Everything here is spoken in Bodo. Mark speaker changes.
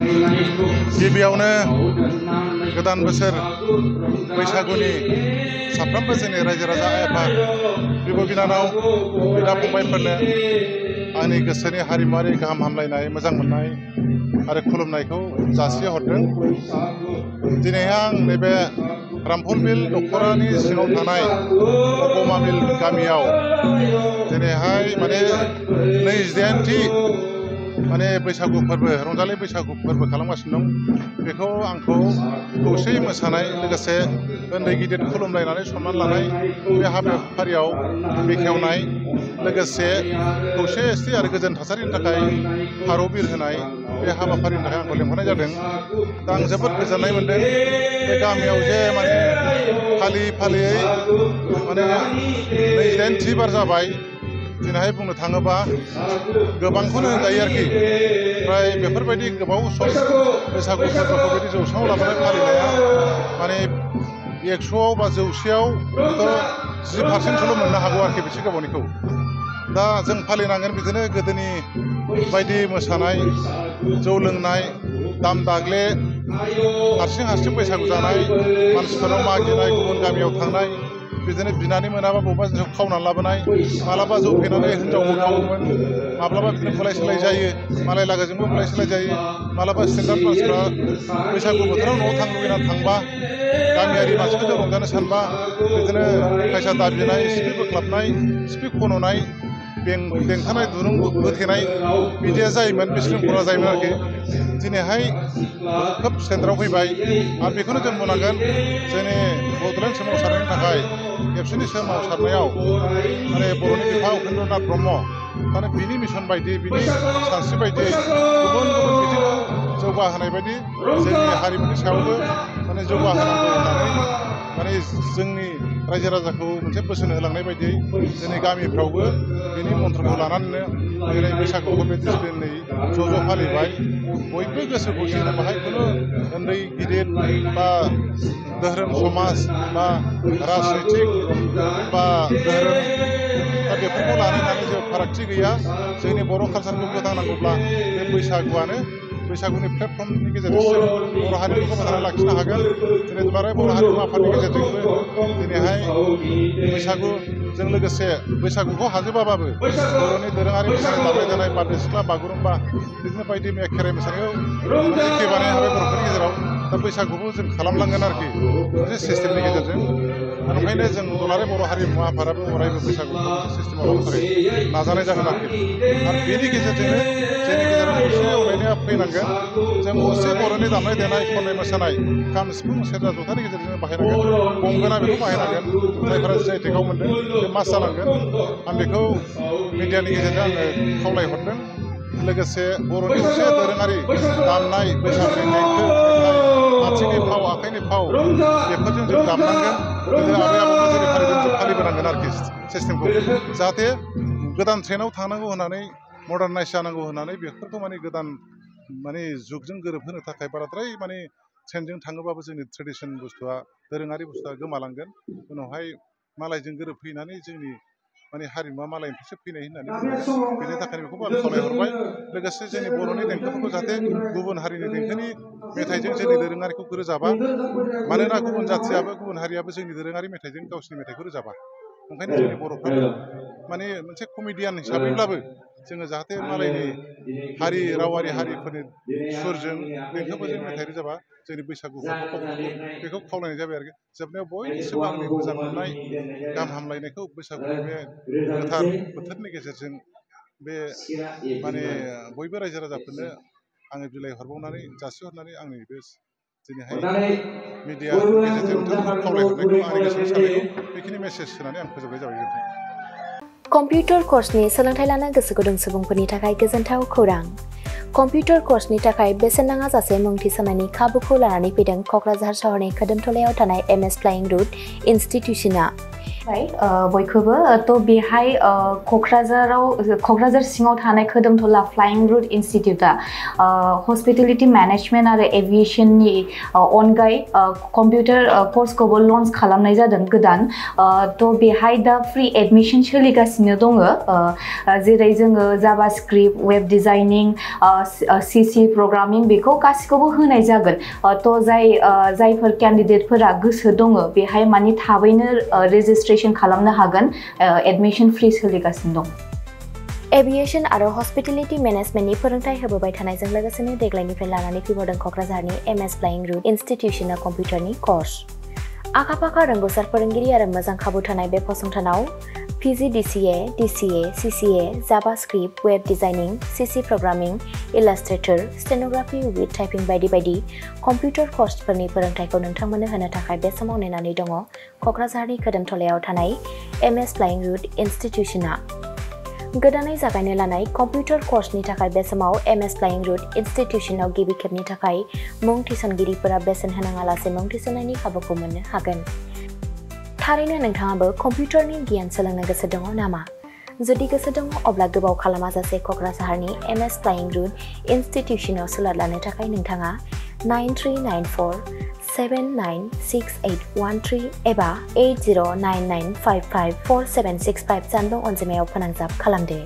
Speaker 1: गिबियावनो गोदान बोसोर बैसागुनि साफ्रोमबो जोंनि रायजो राजा आफाद बिब' बिनानाव बिदा फंबायफोरनो आंनि गोसोनि हारिमुआरि गाहाम हामलायनाय मोजां मोननाय आरो खुलुमनायखौ जासिहरदों। दिनैहाय आं नैबे रामफल बिल दख'रानि सिङाव थानाय अगमा बिल गामियाव दिनैहाय माने 28थि माने बैसागु फोरबो रंजालि बैसागु फोरबो खालामगासिनो दं। बेखौ आंखौ खौसेयै मोसानाय लोगोसे उन्दै गिदिर खुलुमलायनानै सनमान लानाय बे हाबाफारियाव बेखेवनाय लोगोसे खौसेथि आरो गोजोन थासारिनि थाखाय फारौ बिर होनाय बे हाबाफारिनि थाखाय आंखौ लेंहरनाय जादों। दा आं जोबोद गोजोननाय मोनदों बे गामियाव जे माने फालियै माने 28थि बार जाबाय। दिनैहाय बुंनो थाङोबा गोबांखौनो होनजायो आरोखि। ओमफ्राय बेफोरबायदि गोबाव सम बैसागु फोरबोखौ बिदि जौस्राङाव लानानै फालिनाया माने 100आव बा 100आव 10%सल' मोननो हागौ आरोखि बेसे गोबावनिखौ। दा जों फालिनांगोन बिदिनो गोदोनि बायदि मोसानाय, जौ लोंनाय, दाम दाग्ले, हारसिं बैसागु जानाय, मानसिफोरनाव मागिनाय, गुबुन गामियाव थांनाय, बिदिनो बिनानै मोनाबा बबेबा जिनिसखौ खावनानै लाबोनाय, मालाबा जौ फेनानै हिनजावबो खावोमोन, माब्लाबा बिदिनो बुलाय सोलाय जायो, मालाय लागोजोंबो बुलाय सोलाय जायो, मालाबा स्टेन्डार्ड मानसिफ्रा बैसागु बोथोराव न'आव थांनो लुबैनानै थांबा गामियारि मानसिफोरजों रंजानो सानबा बिदिनो फैसा दाबिनाय, सिफि बोख्लाबनाय, सिफि खन'नाय, बेंथानाय, दुरुं बोथेनाय बिदिया जायोमोन, बे शृंखला जायोमोन आरोखि। दिनैहाय खोब सेन्टाराव फैबाय आरो बेखौनो जों बुंनांगोन जोंनि बड'लेण्ड सोमावसारनायनि थाखाय एबसुनि सोमावसारनायाव माने बर'नि बिफा उपेन्द्रनाथ ब्रह्म माने बिनि मिशन बायदि बिनि सानस्रि बायदि गुबुन बिथिंखौ जौगाहोनाय बायदि जोंनि हारिमुनि सायावबो माने जौगाहोनांगौ होननानै माने जोंनि रायजो राजाखौ मोनसे बोसोन होलांनाय बायदियै जोंनि गामिफ्रावबो बिनि मन्त्रखौ लानानैनो दिनै बैसागुखौ बे डिसिप्लिनै ज' फालिबाय। बयबो गोसो खौसेनो बाहाय खुनु उन्दै गिदिर बा धोरोम समाज बा राजनितिक बा धोरोम दा बेफोरखौ लानानै जेबो फारागथि गैया। जोंनि बर' कालसारखौ फोथांनांगौब्ला बे बैसागुनि प्लेटफर्मनि गेजेरजों बर' हारिमुखौ फोथांना लाखिनो हागोन। दिनै दुलाराय बर' हारिमु आफादनि गेजेरजोंबो दिनैहाय बैसागुजों लोगोसे बैसागुखौ हाजोबाबाबो बर'नि दोरोङारि मोसानाय दामनाय देनाय बारदै सिख्ला बागुरुम्बा बिदिनो बायदि मैया खेराइ मोसानायाव एखे बानायनो हाबाय बर'फोरनि गेजेराव। दा बैसागुखौ जों खालामलांगोन आरोखि मोनसे सिस्टेमनि गेजेरजों। ओंखायनो जों दुलाराय बर' हारिमु आफादाबो अरायबो बैसागुखौ मोनसे सिस्टेमाव लाबोनो थाखाय नाजानाय जागोन आरोखि। आरो बेनि गेजेरजोंनो जोंनि गेजेराव खौसे अनलायनाया फैनांगोन। जों असे बर'नि दामनाय देनाय खननाय मोसानाय खाम सिफुं सेरजा जथानि गेजेरजों बाहायनांगोन। गंगोना बेखौ बाहायनांगोन। जायफोरा जि आइ टेकआव मोनदों बे मास जानांगोन। आं बेखौ मिडियानि गेजेरजों आङो खावलायहरदों। लोगोसे बर'नि मोनसे दोरोङारि दामनाय बैसागुनि देंखो, आथिंनि फाव आखाइनि फाव बेफोरजों जों दामनांगोन। गोदो आबै आबौमोन जेरै फालिदों जों फालिबोनांगोन आरोखि सिस्टेमखौ। जाहाथे गोदान ट्रेन्डआव थांनांगौ होननानै मडार्नाइज जानांगौ होननानै बेफोरखौ माने गोदान माने जुगजों गोरोबहोनो थाखाय बाराद्राय माने ट्रेन्डजों थाङोबाबो जोंनि ट्रेडिसन बुस्थुआ दोरोङारि बुस्थुआ गोमालांगोन। उनावहाय मालायजों गोरोबफैनानै जोंनि माने हारिमुवा मालायनिफ्रायसो फैनाय होननानै बुंनांगोन। बेनि थाखायनो बेखौबो आं खावलायहरबाय। लोगोसे जोंनि बर'नि देंखोफोरखौ जाहाथे गुबुन हारिनि देंखोनि मेथाइजों जोंनि दोरोङारिखौ रोजाबा। मानोना गुबुन जाथियाबो गुबुन हारियाबो जोंनि दोरोङारि मेथाइजों गावसिनि मेथाइखौ रोजाबा। ओंखायनो जोंनि बर'फ्राबो माने मोनसे कमेडियान हिसाबैब्लाबो जोङो जाहाथे मालायनि हारि रावारि हारिफोरनि सुरजों देंखोफोरजों मेथाइ रोजाबा जोंनि बैसागुखौ बावनांगौ बेखौ खावलायनाय जाबाय आरोखि। जोबनायाव बयनिसिमबो आंनि मोजां मोननाय गाहाम हामलायनायखौ बैसागुनि बे गोथार बोथोरनि गेजेरजों बे माने बयबो रायजो राजाफोरनो आङो बिलाइ हरबावनानै जासिहरनानै आंनि बे दिनैहाय मिडियानि गेजेरजों नोंथांमोनखौ खावलायहरनायखौ आंनि गोसोनि साननायखौ बेखिनि मेसेज होनानै आं फोजोबनाय जाबाय।
Speaker 2: कम्पिउटार कर्सनि सोलोंथाइ लानो गोसो गुदुं सुबुंफोरनि थाखाय गोजोनथाव खौरां। कम्पिउटार कर्सनि थाखाय बेसेन नाङा जासे मुं थिसननायनि खाबुखौ लानानै फैदों क'क्राझार सहरनि खोदोमथलायाव थानाय MS फ्लाइं रुट इनस्टिट्यूशना। बयखौबो थ' बेहाय क'क्राझार सिङाव थानाय खोदोमथला फ्लाइं रुट इनस्टिट्यूटा हस्पिटेलिटी मेनेजमेन्ट आरो एभिएशननि अनगायै कम्पिउटार कर्सखौबो लन्च खालामनाय जादों गोदान। थ' बेहाय दा फ्रि एडमिशन सोलिगासिनो
Speaker 3: होगासिनो दङ जेरै जोङो JavaScript web designing CC programming बेखौ गासिखौबो होनाय जागोन थ' जायफोर केन्डिडेटफोरा गोसो दङ बेहाय माने थाबैनो रेजिस्ट्रेशन खालामनो हागोन एडमिशन फ्रि सोलिगासिनो दं
Speaker 2: एभिएशन आरो हस्पिटेलिटी मेनेजमेन्टनि फोरोंथाय होबोबाय थानायजों लोगोसेनो देग्लायनिफ्राय लानानै फैबावदों क'क्राझारनि MS फ्लाइंग रुट इन्स्टिट्यूशना कम्पिउटारनि कर्स आखा-फाखा रोंगौसार फोरोंगिरि आरो मोजां खाबु थानाय बे फसंथानाव PG DCA, DCA, CCA, JavaScript, web designing, CC programming, Illustrator, stenography with typing बायदि बायदि कम्पिउटार कर्सफोरनि फोरोंथायखौ नोंथांमोननो होनो थाखाय बे समाव नेनानै दङ क'क्राझारनि खोदोमथलायाव थानाय MS फ्लाइंग रुट इन्स्टिट्यूशना गोदानै जागायनो लानाय कम्पिउटार कर्सनि थाखाय बे समाव MS फ्लाइंग रुट इन्स्टिट्यूशनाव गिबि खेबनि थाखाय मुं थिसनगिरिफोरा बेसेन होनाङालासे मुं थिसननायनि खाबुखौ मोननो हागोन थारैनो नोंथाङाबो कम्पिउटारनि गियान सोलोंनो गोसो दङ नामा जुदि गोसो दङ अब्ला गोबाव खालामाजासे क'क्राझारनि MS फ्लाइंग रुट इन्स्टिट्यूशनाव सुलाद लानो थाखाय नोंथाङा 9394 796813 एबा 8099554765 जानबुं अनजिमायाव फोनांजाब खालामदो